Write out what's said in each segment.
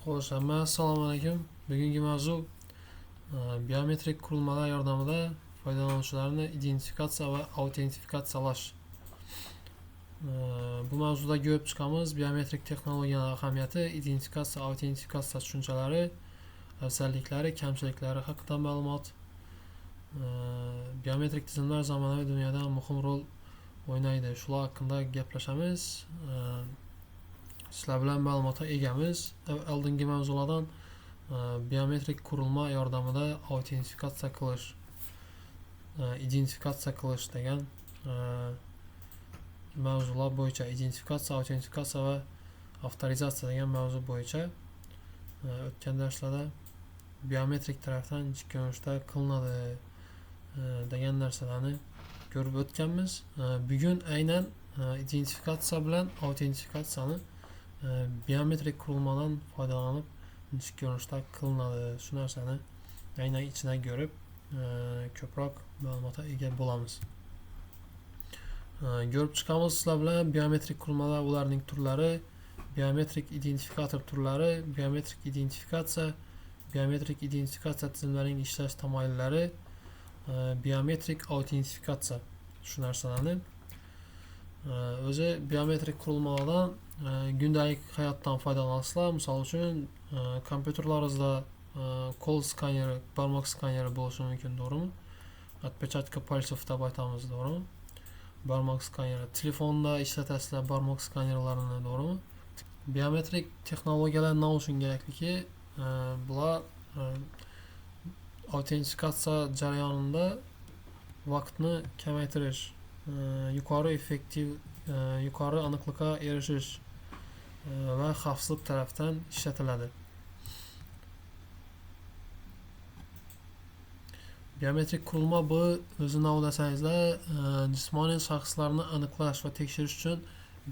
Xo'sh, hamma assalomu alaykum. Bugungi mavzu biometrik qurilmalar yordamida foydalanuvchilarni identifikatsiya va autentifikatsiyalash. Bu mavzuda ko'rib chiqamiz biometrik texnologiyalar ahamiyati, identifikatsiya, autentifikatsiya tushunchalari, afzalliklari, kamchiliklari haqida ma'lumot. Biometrik tizimlar zamonaviy dunyoda muhim rol o'ynaydi. Shular haqida gaplashamiz. Sizlar bilan ma'lumotga egamiz. Oldingi mavzulardan biometrik qurilma yordamida autentifikatsiya qilish, identifikatsiya qilish degan mavzular bo'yicha identifikatsiya, autentifikatsiya va avtorizatsiya degan mavzu bo'yicha o'tgan darslarda biometrik tarafdan ko'rinishda qilinadi degan narsalarni ko'rib o'tganmiz. Bugun aynan identifikatsiya bilan autentifikatsiyani biometrik qurilmadan foydalanib ko'rinishda qilinadi. Shu narsani aynan ichida ko'rib ko'proq ma'lumotga ega bo'lamiz. Ko'rib chiqamiz sizlar bilan biometrik qurilmalar, ularning turlari, biometrik identifikator turlari, biometrik identifikatsiya, biometrik identifikatsiya tizimlarining ishlash tamoyillari, biometrik autentifikatsiya. Shu narsalarni o'zi biometrik qurilmalardan kundalik hayotdan foydalanasizlar. Misol uchun kompyuterlaringizda qo'l skaneri, barmoq skaneri bo'lishi mumkin, to'g'rimi? Отпечатка пальцев deb aytamiz, to'g'rimi? Barmoq skaneri. Telefonda ishlatasizlar barmoq skanerlarini, to'g'rimi? Biometrik texnologiyalar nima uchun kerakliki, bular autentifikatsiya jarayonida vaqtni kamaytirish, yuqori effektiv, yuqori aniqlikka erishish va xavfsizlik tarafdan ishlatiladi. Biometrik qurilma bu o'zi nima desangizlar, jismoniy shaxslarni aniqlash va tekshirish uchun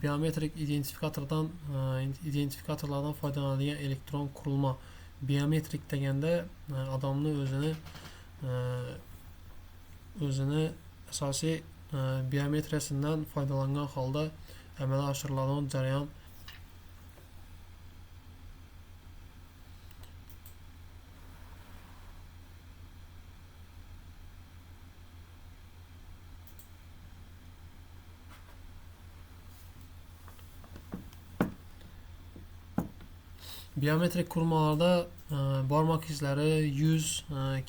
biometrik identifikatorlardan foydalanadigan elektron qurilma. Biometrik deganda odamni o'zini asosiy biometriyasidan foydalangan holda amalga oshiriladigan jarayon. Biometrik qurilmalarda barmoq izlari, yuz,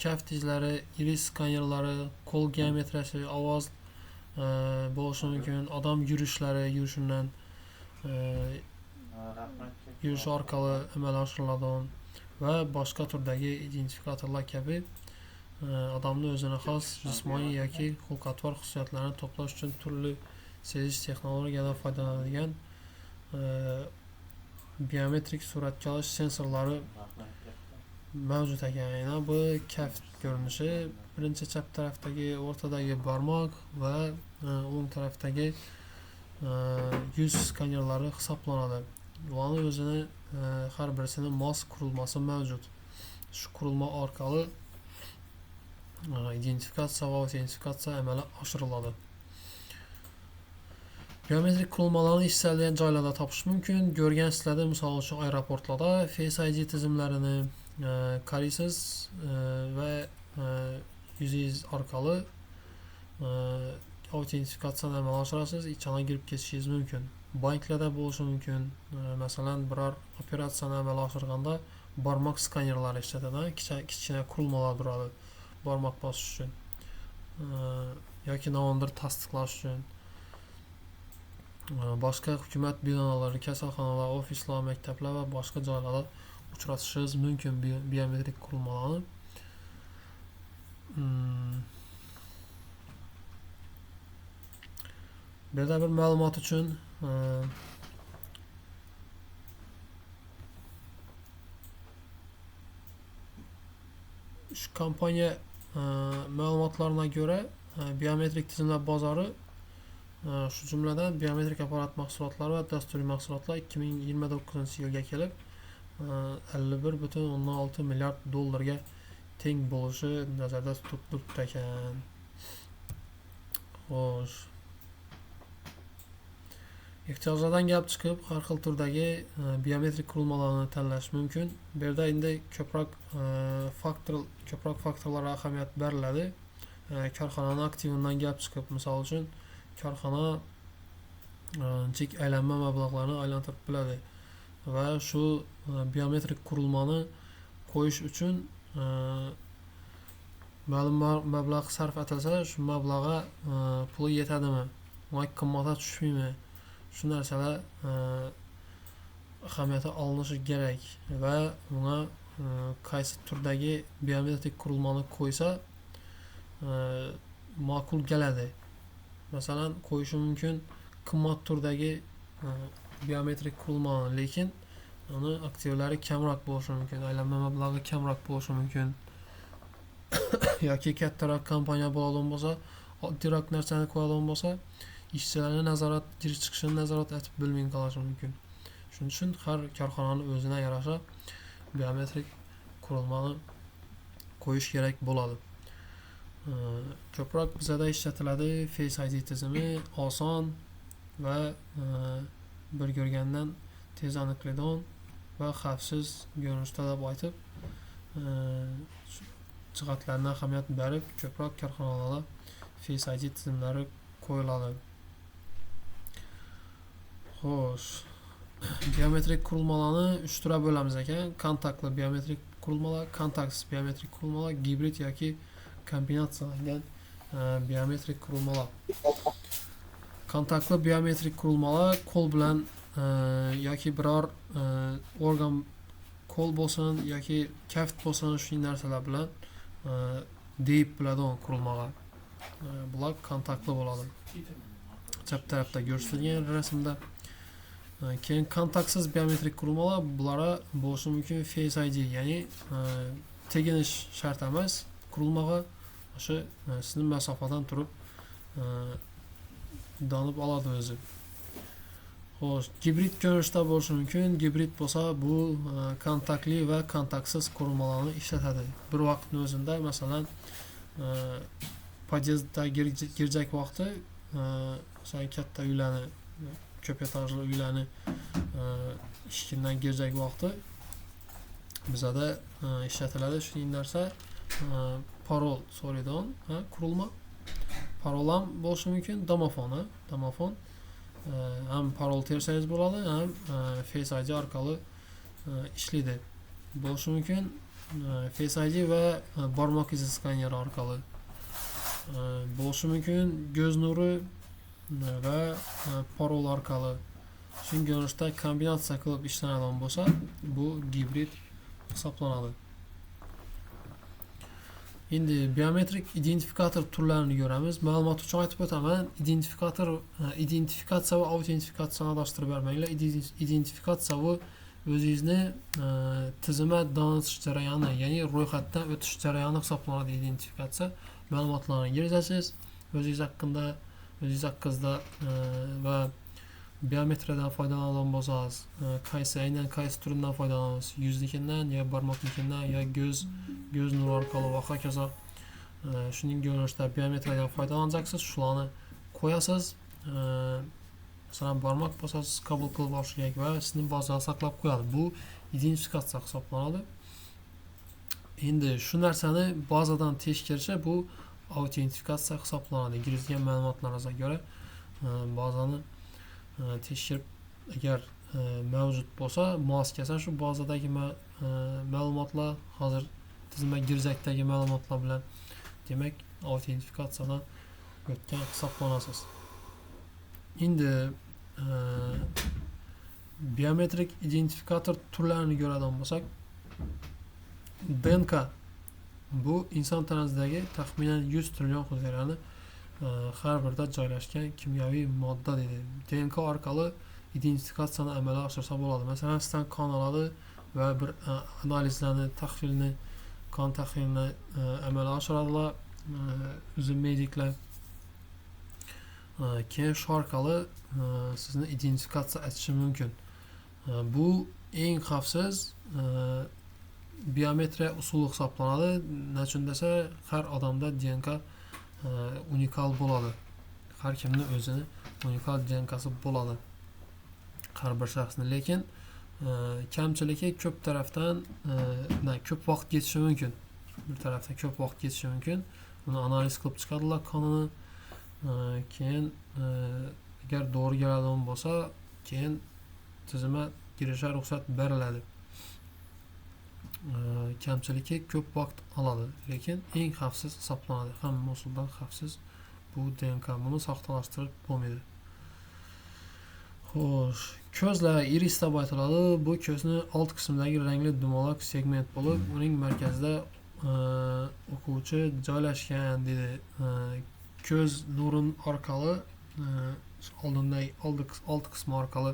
kaft izlari, iris skanerlari, qo'l geometriyasi, ovoz bo'lishi mumkin, odam yurishlari, yurishidan yurish orqali amalga oshiriladigan va boshqa turdagi identifikatorlar kabi odamni o'zini xos jismoniy yoki xulq-atvor xususiyatlarini to'plash uchun turli sezish texnologiyadan foydalanadigan biometrik suratga olish sensorlari mavjud ekan. Aynan bu kaft ko'rinishi, birinchi chap tarafdagi o'rtadagi barmoq va o'ng tarafdagi yuz skanerlari hisoblanadi. Ularning o'zini har birisini mos qurilmasi mavjud. Shu qurilma orqali identifikatsiya va autentifikatsiya amalga oshiriladi. Biometrik qurilmalarni istalgan joylarda topish mumkin. Ko'rgan sizlarda, misol uchun aeroportlarda Face ID tizimlarini qaraysiz va yuzingiz orqali autentifikatsiyani amalga oshirasiz, ichana kirib ketishingiz mumkin. Banklarda bo'lishi mumkin. Masalan, biror operatsiyani amalga oshirganda barmoq skanerlari ishlatiladi, kichkina qurilmalar turadi barmoq bosish uchun yoki nimadir tasdiqlash uchun. Boshqa hukumat binolari, kasalxonalar, ofislar, maktablar va boshqa joylarda uchratishingiz mumkin biometrik qurilmalarni. Bu yerda bir ma'lumot uchun shu kompaniya ma'lumotlariga ko'ra biometrik tizimlar bozori, shu jumladan biometrik apparat mahsulotlari va dasturiy mahsulotlar 2029-yilga kelib 51,6 milliard dollarga teng bo'lishi nazarda tutib turibdi ekan. Xo'sh. Ehtiyojlardan gap chiqib, har xil turdagi biometrik qurilmalarni tanlash mumkin. Bu yerda endi ko'proq ko'proq faktorlarga ahamiyat beriladi. Korxonani aktividan gap chiqib, misol uchun, korxona chek aylanma mablag'larni aylantirib biladi va shu biometrik qurilmani qo'yish uchun ma'lum mablag' sarf etilsa, shu mablag'ga puli yetadimi, unga qimmatga tushmaydimi, shu narsalar ahamiyati olinishi kerak va bunga qaysi turdagi biometrik qurilmani qo'ysa ma'qul keladi. Masalan, qo'yishi mumkin qimmat turdagi biometrik qurilmani, lekin uni aktivlari kamroq bo'lishi mumkin, aylanma mablag'i kamroq bo'lishi mumkin. Yoki kattaroq kompaniya bo'ladigan bo'lsa, oddiyroq narsani qo'yadigan bo'lsa, ishchilarni nazorat, girish chiqishini nazorat etib bilmay qolishi mumkin. Shuning uchun har korxonani o'zine yarasha biometrik qurilmani qo'yish kerak bo'ladi. Ko'proq bizada ishlatiladi Face ID tizimi, oson va bir ko'rgandan tez aniqlaydigan va xavfsiz ko'rinishda deb aytib, jihatlarına ahamiyat berib, ko'proq korxonalarda Face ID tizimlari qo'yiladi. Xo'sh, biometrik qurilmalarni 3 turga bo'lamiz ekan. Kontaktli biometrik qurilmalar, kontaktsiz biometrik qurilmalar, gibrid yoki kombinatsiyalangan biometrik qurilmalar. Kontaktli biometrik qurilmalar qo'l bilan yoki biror organ, qo'l bo'lsin yoki kaft bo'lsin, shu narsalar bilan deyib biladigan qurilmalar. Bular kontaktli bo'ladi. Chap tarafda ko'rsatilgan rasmda. Keyin kontaktsiz biometrik qurilmalar, bulara bo'lishi mumkin Face ID, ya'ni teginish shart emas qurilmaga, o'sha sizni masofadan turib donib oladi o'zi. Xo'sh, gibrid ko'rinishda bo'lishi mumkin. Gibrid bo'lsa, bu kontaktli va kontaktsiz qurilmalarni ishlatadi. Bir vaqtni o'zida, masalan, podyezdda girjak vaqti, masalan, katta uylarni, ko'p etajli uylarni eshigidan girjak vaqti bizada ishlatiladi shu narsa, parol so'raydigan qurilma. Parol ham bo'lishi mumkin, domofon, domofon ham parol tersangiz bo'ladi, ham Face ID orqali ishlaydi. Bo'lishi mumkin Face ID va barmoq izi skaneri orqali. Bo'lishi mumkin ko'z nuri va parol orqali. Shu ko'rinishda kombinatsiya qilib ishlanadigan bo'lsa, bu gibrid hisoblanadi. Endi biometrik identifikator turlarini ko'ramiz. Ma'lumot uchun aytib o'taman, identifikator, identifikatsiya va autentifikatsiyani adashtirib bermanglar. Identifikatsiya bu o'zingizni tizimga donitish jarayoni, ya'ni ro'yxatdan o'tish jarayoni hisoblanadi identifikatsiya. Ma'lumotlarni kiritasiz o'zingiz haqida, o'zingiz haqingizda va biometriyadan foydalanadigan bo'lsangiz, qaysi, aynan qaysi turidan foydalanasiz, yuznikidan yo barmoqnikidan yo ko'z nuri orqali va hokazo. Shuning ko'rinishida biometriyadan foydalanacaksınız, shularni qo'yasiz. Masalan, barmoq bosasiz, qabul qilib olish kerak va sizni bazada saqlab qo'yadi. Bu identifikatsiya hisoblanadi. Endi shu narsani bazadan tekshirishi bu autentifikatsiya hisoblanadi. Kiritgan ma'lumotlaringizga ko'ra bazani tekshirib, agar mavjud bo'lsa, mos kelsa shu bazadagi ma'lumotlar, hozir tizimga girjakdagi ma'lumotlar bilan, demak, autentifikatsiyadan o'tgan hisoblanasiz. Endi biometrik identifikator turlarini ko'radigan bo'lsak, DNK bu inson tanasidagi taxminan 100 trillion hujayrani har birida joylashgan kimyoviy modda deydi. DNK orqali identifikatsiyani amalga oshirsa bo'ladi. Masalan, sizdan qon oladi va bir analizlarni, tahlilni, qon tahlilini amalga oshiradilar o'zi mediklar. Keyin shu orqali sizni identifikatsiya etishi mumkin. Bu eng xavfsiz biometriya usuli hisoblanadi. Nechun desa, har odamda DNK unikal bo'ladi. Har kimni o'zini unikal DNKsi bo'ladi. Har bir shaxsni, lekin kamchiligi ko'p tarafdan ko'p vaqt ketishi mumkin. Bir tarafdan ko'p vaqt ketishi mumkin. Uni analiz qilib chiqadilar qonini. Keyin agar to'g'ri keladigan bo'lsa, keyin tizimga kirishga ruxsat beriladi. Kamchiligi ko'p vaqt oladi, lekin eng xavfsiz hisoblanadi. Hamma usuldan xavfsiz bu DNK. Buni soxtalashtirib bo'lmaydi. Xo'sh, ko'zlar iris deb aytiladi. Bu ko'zni old qismidagi rangli dumaloq segment bo'lib, uning markazida o'quvchi joylashgan dedi. Ko'z nurin orqali oldindagi old qismi orqali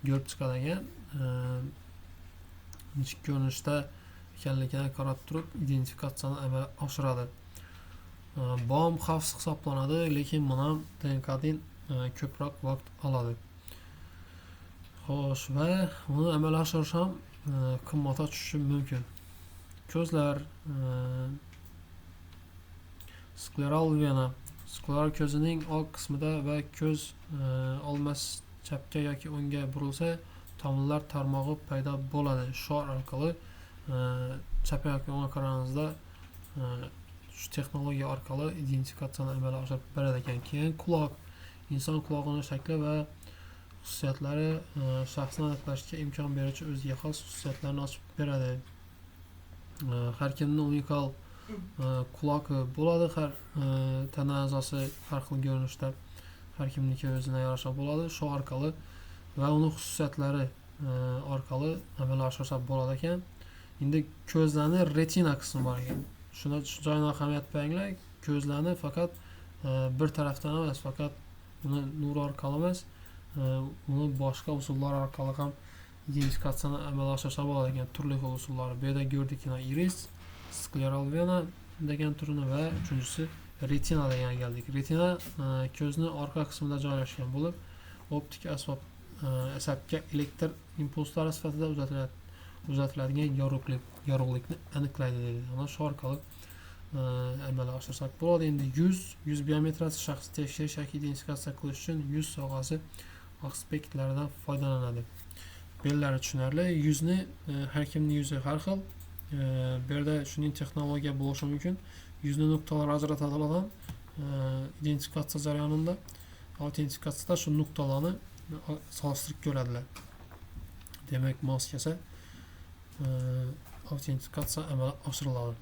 ko'rib chiqadigan nechik ko'rinishda ekanligini qarab turib identifikatsiyani amalga oshiradi. Bu ham xavfsiz hisoblanadi, lekin buni ham DNKdan ko'proq vaqt oladi. Xo'sh, va uni amalga oshirish ham qimmatga tushishi mumkin. Ko'zlar, skleral vena, skleral ko'zining oq qismida va ko'z olmasi chapga yoki o'ngga burilsa, tomirlar tarmog'i paydo bo'ladi. Shu orqali chapga yoki o'ngga qaraganingizda shu texnologiya orqali identifikatsiyani amalga oshirib beradi ekan. Keyin quloq, inson qulog'ining shakli va xususiyatlari shaxsni aniqlashga imkon beruvchi o'ziga xos xususiyatlarni ochib beradi. Har kimning unikal quloqi bo'ladi, har tana a'zosi har xil ko'rinishda, har kimniki o'zine yarasha bo'ladi. Shu orqali va uni xususiyatlari orqali amalga oshirsa bo'ladi ekan. Endi ko'zlarni retina qismi bor ekan. Shuni shu joyini ahamiyat beringlar. Ko'zlarni faqat bir tarafdan emas, faqat uni nur orqali emas, uni boshqa usullar orqali ham identifikatsiyani amalga oshirsa bo'ladi ekan. Turli xil usullar. Bu yerda ko'rdik iris, skleral vena degan turini va uchinchisi retina degan keldik. Retina ko'zni orqa qismida joylashgan bo'lib, optik asbob asabga elektr impulslari sifatida uzatiladigan yorug'likni aniqlaydi deydi. Ana shu orqali amalga oshirsak bo'ladi. Endi yuz biometriyasi shaxsni tekshirish yoki identifikatsiya qilish uchun yuz sohasi aspektlaridan foydalanadi. Bellari tushunarli. Yuzni har kimning yuzi har xil. Bu yerda shuning texnologiya bo'lishi mumkin. Yuzni nuqtalar ajratadi odam identifikatsiya jarayonida. Autentifikatsiyada shu nuqtalarni solishtirib ko'radilar. Demak, mos kelsa autentifikatsiya amalga oshiriladi.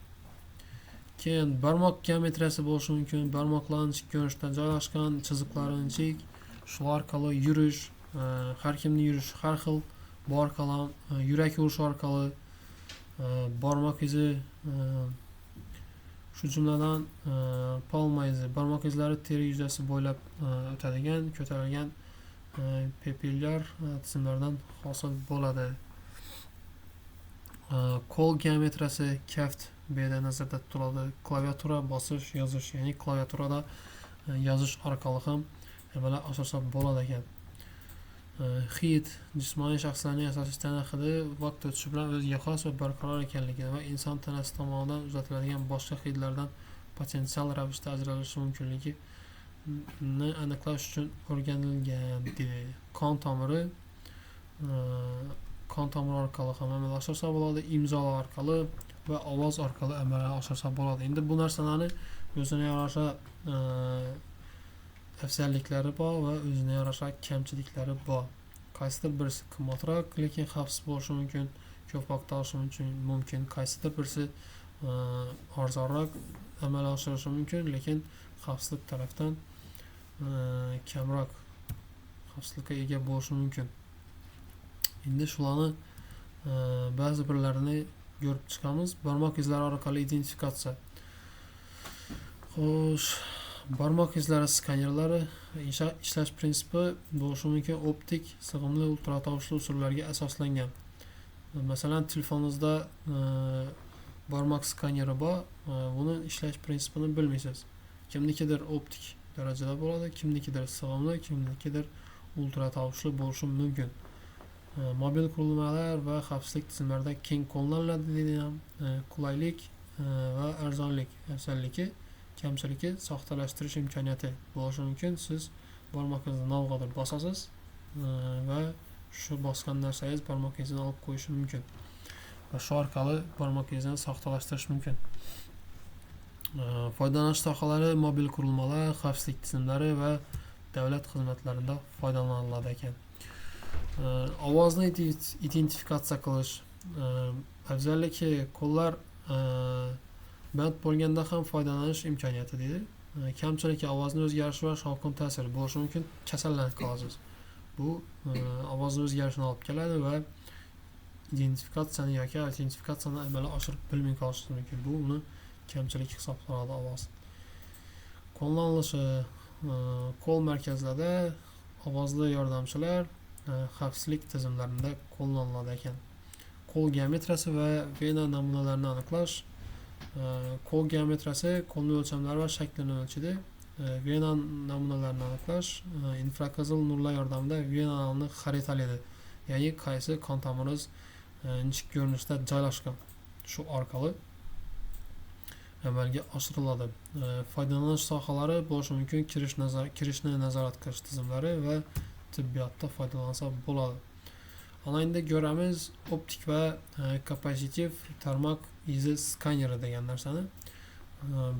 Keyin barmoq geometriyasi bo'lishi mumkin. Barmoqlar nechik ko'rinishda joylashgan, chiziqlari nechik, shu orqali yurish, har kimning yurishi har xil. Bu orqali yurak urishi orqali barmoq izi, shu jumladan palma izi, barmoq izlari teri yuzasi bo'ylab o'tadigan, ko'tarilgan papillar tizimlardan hosil bo'ladi. Qo'l geometriyasi kaft bu yerda nazarda tutiladi. Klaviatura bosish, yozish, ya'ni klaviaturada yozish orqali ham amalga oshirsa bo'ladi ekan. Hid, jismoniy shaxslarning asosiy tana hidi vaqt o'tishi bilan o'ziga xos va barqaror ekanligini va inson tanasi tomonidan uzatiladigan boshqa hidlardan potensial ravishda ajralishi mumkinligini aniqlash uchun o'rganilgan deydi. Qon tomiri orqali ham amalga oshirsa bo'ladi, imzolar orqali va ovoz orqali amalga oshirsa bo'ladi. Endi bu narsalarni o'zine yarasha afzalliklari bor va o'zine yarasha kamchiliklari bor. Qaysidir birisi qimmatroq, lekin xavfsiz bo'lishi mumkin, ko'p vaqt olishi mumkin. Qaysidir birisi arzonroq amalga oshirishi mumkin, lekin xavfsizlik tarafdan kamroq xavfsizlikka ega bo'lishi mumkin. Endi shularni ba'zi birlarini ko'rib chiqamiz. Barmoq izlari orqali identifikatsiya. Xo'sh, barmoq izlari skanerlari ishlash prinsipi bo'lishi mumkin optik, sig'imli, ultratovushli usullarga asoslangan. Masalan, telefoningizda barmoq skaneri bor, buni ishlash prinsipini bilmaysiz. Kimnikidir optik darajada bo'ladi, kimnikidir sig'imli, kimnikidir ultratovushli bo'lishi mumkin. Mobil qurilmalar va xavfsizlik tizimlarida keng qo'llaniladi deydi ham. Qulaylik va arzonlik afzalligi, kamchiligi soxtalashtirish imkoniyati bo'lishi mumkin. Siz barmoqingizni navg'adir bosasiz va Shu bosgan narsangiz barmoq izini olib qo'yishi mumkin va shu orqali barmoq izini soxtalashtirish mumkin. Foydalanish sohalari mobil qurilmalar, xavfsizlik tizimlari va davlat xizmatlarida foydalaniladi ekan. Ovozni identifikatsiya qilish afzalligi qo'llar band bo'lganda ham foydalanish imkoniyati deydi. Kamchiligi ovozni o'zgarishi va shovqin ta'siri bo'lishi mumkin, kasallanib qolasiz. Bu ovozni o'zgarishini olib keladi va identifikatsiyani yoki autentifikatsiyani amalga oshirib bilmay qolishingiz mumkin. Bu uni kamchilik hisoblanadi ovoz. Qo'llanilishi qo'l markazlarda ovozli yordamchilar xavfsizlik tizimlarida qo'llaniladi ekan. Qo'l geometriyasi va vena namunalarini aniqlash. Qo'l geometriyasi qo'lning o'lchamlari va shaklini o'lchaydi. Vena namunalarini aniqlash infraqizil nurlar yordamida venalarni xaritalaydi. Ya'ni qaysi qon tomiringiz nechik ko'rinishda joylashgan, shu orqali amalga oshiriladi. Foydalanish sohalari bo'lishi mumkin kirishni nazorat qilish tizimlari va tibbiyotda foydalansa bo'ladi. Ana endi ko'ramiz optik va kapasitiv tarmoq izi skaneri degan narsani.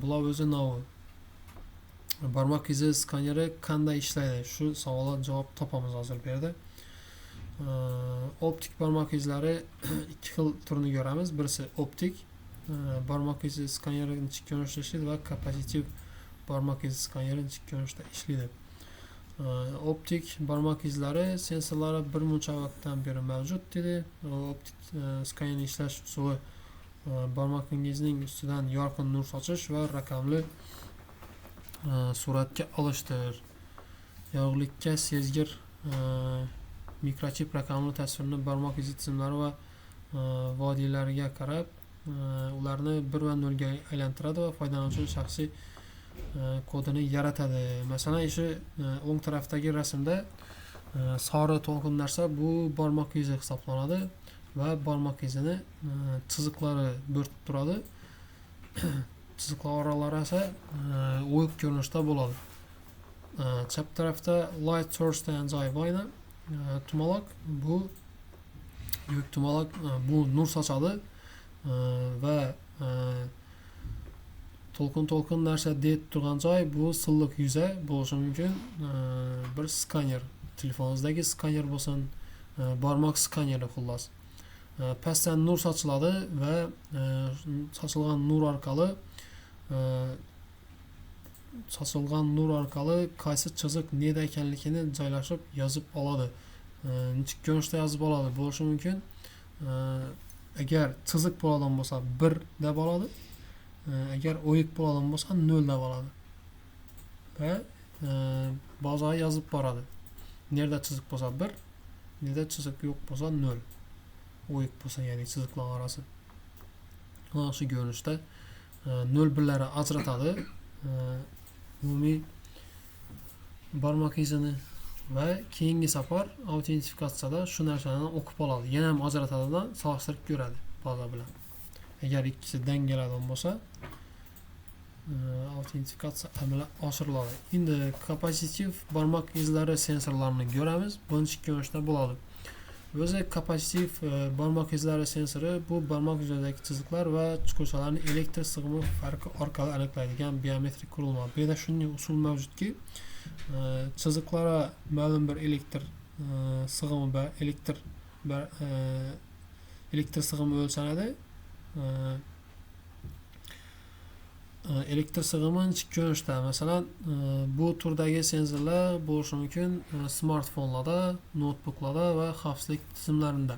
Bular o'zi novi. Barmoq izi skaneri qanday ishlaydi? Shu savolga javob topamiz hozir bu yerda. Optik barmoq izlari ikki xil turini ko'ramiz. Birisi optik barmoq izi skaneri nechik ko'rinishda ishlaydi va kapasitiv barmoq izi skaneri nechik ko'rinishda ishlaydi. Optik barmoq izlari sensorlari bir muncha vaqtdan beri mavjud dedi. Optik skanerni ishlash usuli barmoqingizning ustidan yorqin nur sochish va raqamli suratga olishdir. Yorug'likka sezgir mikrochip raqamli tasvirni barmoq izi tizimlari va vodiylariga qarab ularni 1 va 0 ga aylantiradi va foydalanuvchining shaxsiy kodini yaratadi. Masalan, shu o'ng tarafdagi rasmda sori to'lqin narsa bu barmoq izi hisoblanadi va barmoq izini chiziqlari bo'rtib turadi. Chiziqlar oralari esa o'yiq ko'rinishda bo'ladi. Chap tarafda light source degan joyi bor edi. Tumaloq, bu yuk tumaloq, bu nur sochadi va to'lqin-to'lqin narsa deb turgan joy bu silliq yuza bo'lishi mumkin. Bir skaner, telefoningizdagi skaner bo'lsin, barmoq skaneri xullas. Pastdan nur sochiladi va sochilgan nur orqali qaysi chiziq neda ekanligini joylashib yozib oladi. Nechik ko'rinishda yozib oladi bo'lishi mumkin. Agar chiziq bo'ladigan bo'lsa 1 deb oladi. Agar o'yiq bo'ladigan bo'lsa 0 deb oladi. Va bozor yozib boradi. Nerda chiziq bo'lsa 1, nerda chiziq yo'q bo'lsa 0. O'yiq bo'lsa, ya'ni chiziqlar orasi. Mana shu ko'rinishda 0 birlari ajratadi. Umumiy barmoq izini va keyingi safar autentifikatsiyada shu narsani o'qib oladi. Yana ham ajratadidan solishtirib ko'radi baza bilan. Agar ikkisi dangaladigan bo'lsa, autentifikatsiya amalga oshiriladi. Endi kapasitiv barmoq izlari sensorlarini ko'ramiz. Birinchi ko'rinishda bo'ladi. O'zi kapasitiv barmoq izlari sensori bu barmoq uzaridagi chiziqlar va chuqurchalarni elektr sig'imi farqi orqali aniqlaydigan biometrik qurilma. Bu yerda shunday usul mavjudki, chiziqlara ma'lum bir elektr sig'imi va elektr sig'imi o'lchanadi. Elektr sig'imi nechik ko'rinishda? Masalan, bu turdagi sensorlar bo'lishi mumkin smartfonlarda, noutbuklarda va xavfsizlik tizimlarida.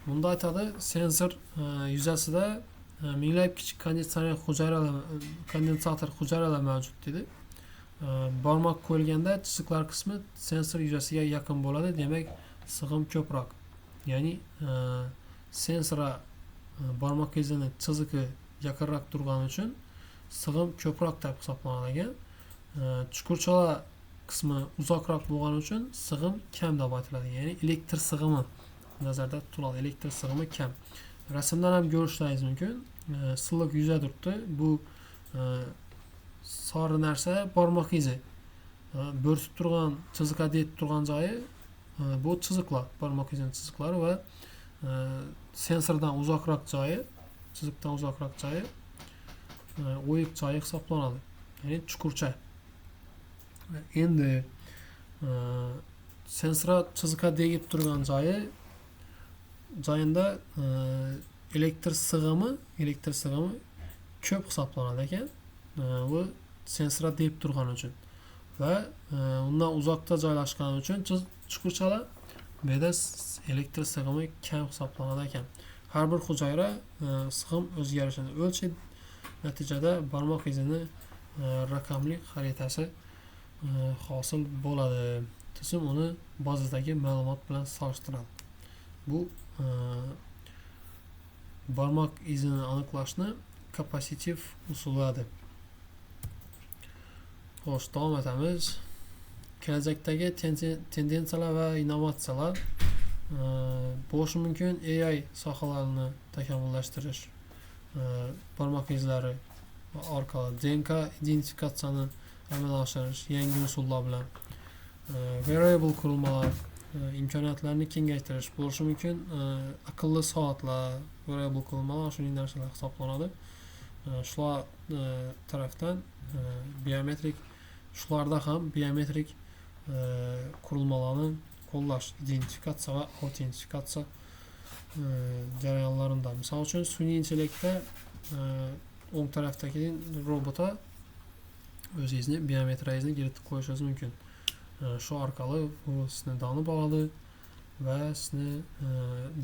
Bunda aytadi, sensor yuzasida minglab kichik konditsioner hujayralar, kondensator hujayralar mavjud dedi. Barmoq qo'yilganda chiziqlar qismi sensor yuzasiga yaqin bo'ladi, demak sig'im ko'proq. Ya'ni sensora barmoq izini chiziqi yaqinroq turgani uchun sig'im ko'proq deb hisoblanadi ekan. Chuqurchalar qismi uzoqroq bo'lgani uchun sig'im kam deb aytiladi. Ya'ni elektr sig'imi nazarda tutiladi. Elektr sig'imi kam. Rasmdan ham ko'rishingiz mumkin. Silliq yuza turibdi. Bu sori narsa barmoq izi. Bo'rtib turgan, chiziqqa deb turgan joyi bu chiziqlar, barmoq izini chiziqlari va sensordan uzoqroq joyi, chiziqdan uzoqroq joyi o'yiq joyi hisoblanadi. Ya'ni chuqurcha. Endi sensorga chiziqqa degib turgan joyida elektr sig'imi ko'p hisoblanadi ekan. Bu sensorga deb turgani uchun va undan uzoqda joylashgani uchun chuqurchalar bu yerda elektr sig'imi kam hisoblanadi ekan. Har bir hujayra sig'im o'zgarishini o'lchaydi. Natijada barmoq izini raqamli xaritasi hosil bo'ladi. Tizim uni bazadagi ma'lumot bilan solishtiradi. Bu barmoq izini aniqlashni kapasitiv usulidir. Xo'sh, davom etamiz. Kelajakdagi tendensiyalar va innovatsiyalar bo'lishi mumkin. AI sohalarini takomillashtirish, barmoq izlari orqali DNK identifikatsiyani amalga oshirish yangi usullar bilan, wearable qurilmalar imkoniyatlarini kengaytirish bo'lishi mumkin. Aqlli soatlar, wearable qurilmalar shunday narsalar hisoblanadi. Shular tarafdan biometrik, shularda ham biometrik qurilmalarni qo'llash, identifikatsiya va autentifikatsiya jarayonlarida. Misol uchun sun'iy intellektda o'ng tarafdagi robotga o'zingizni biometriyangizni kiritib qo'yishingiz mumkin. Shu orqali u sizni tanib oladi va sizni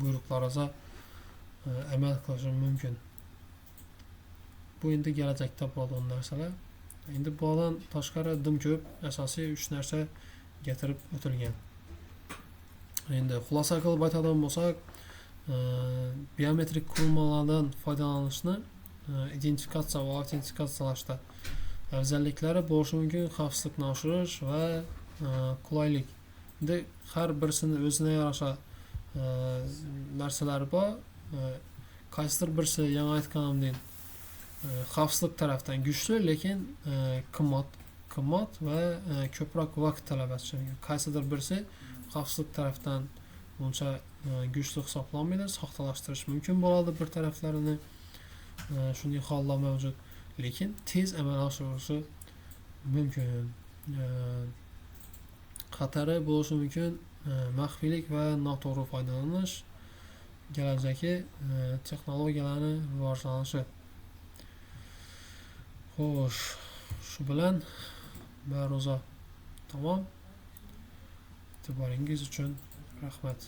buyruqlaringizga amal qilishi mumkin. Bu endi kelajakda bo'ladigan narsalar. Endi bundan tashqari dim ko'p asosiy 3 narsa getirib o'tilgan. Endi xulosa qilib aytadigan bo'lsak, biometrik qurilmalardan foydalanishni identifikatsiya va autentifikatsiyalashda afzalliklari bo'lishi mumkin: xavfsizlikni oshirish va qulaylik. Endi har birisini o'zine yarasha narsalari bor. Qaysidir birisi, yangi aytganimdek, xavfsizlik tarafdan kuchli, lekin qimmat va ko'proq vaqt talab etishi mumkin. Qaysidir birisi xavfsizlik tarafdan uncha kuchli hisoblanmaydi, soxtalashtirish mumkin bo'ladi bir taraflarini. Shunday hollar mavjud, lekin tez amalga oshirilishi mumkin. Xatari bo'lishi mumkin maxfiylik va noto'g'ri foydalanish, kelajakdagi texnologiyalarni rivojlanishi. Xo'sh, shu bilan ma'ruza tamom. E'tiboringiz uchun rahmat.